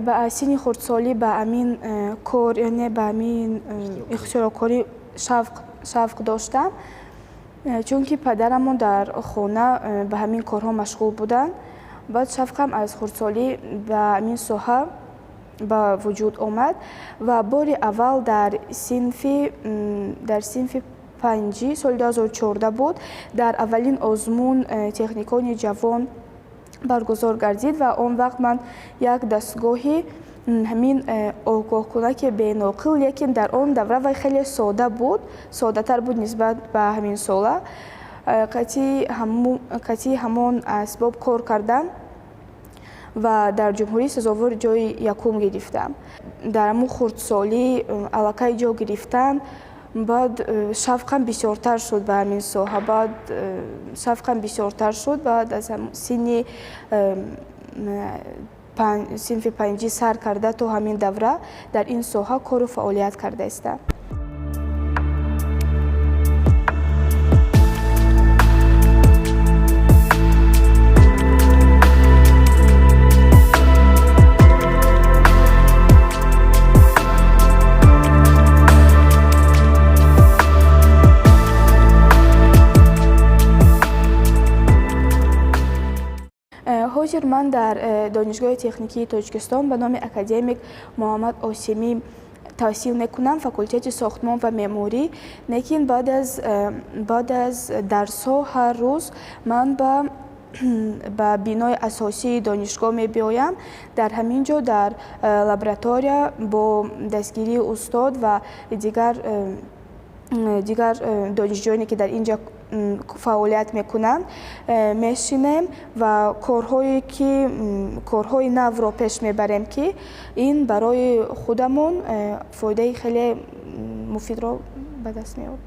Ба синни хурдсолӣ ба ҳамин кор, яъне ба ҳамин ихтироъкорӣ шавқ доштам, чунки падарамон дар хона ба ҳамин корҳо машғул буданд. Баъд шавқам аз хурдсолӣ ба ҳамин соҳа ба вуҷуд омад ва бори аввал дар синфи панҷӣ, соли 2014 буд, дар аввалин озмун техникони ҷавон баргузор гардид ва он вақт ман як дастгоҳи ҳамин огоҳкунаки беноқил, лекин дар он давра вай хеле сода буд, соддатар буд нисбат ба ҳамин сола, кати ҳамон асбоб кор кардам ва дар ҷумҳурӣ сазовори ҷои якум гирифтам. Дар ҳамун хурдсолӣ аллакай ҷо гирифтан, баъд шавқам бисёртар шуд ба ҳамин соҳа. Баъд шавқам бисёртар шуд. Баъд аз синни синфи панҷӣ сар карда то ҳамин давра дар ин соҳа кору фаъолият карда истам. Ҳозир ман дар Донишгоҳи техникии Тоҷикистон ба номи академик Муҳаммад Осимӣ таҳсил мекунам, факултети сохтмон ва меъморӣ. Лекин баъд аз дарсҳо ҳар рӯз ман ба бинои асосии донишгоҳ мебиёям. Дар ҳамин ҷо, дар лаборатория, бо дастгирии устод ва дигар донишҷӯёне, ки дар ин ҷо фаъолият мекунанд, мешинем ва корҳое ки корҳои навро пеш мебарем, ки ин барои худамон фоидаи хеле муфидро ба даст меорад.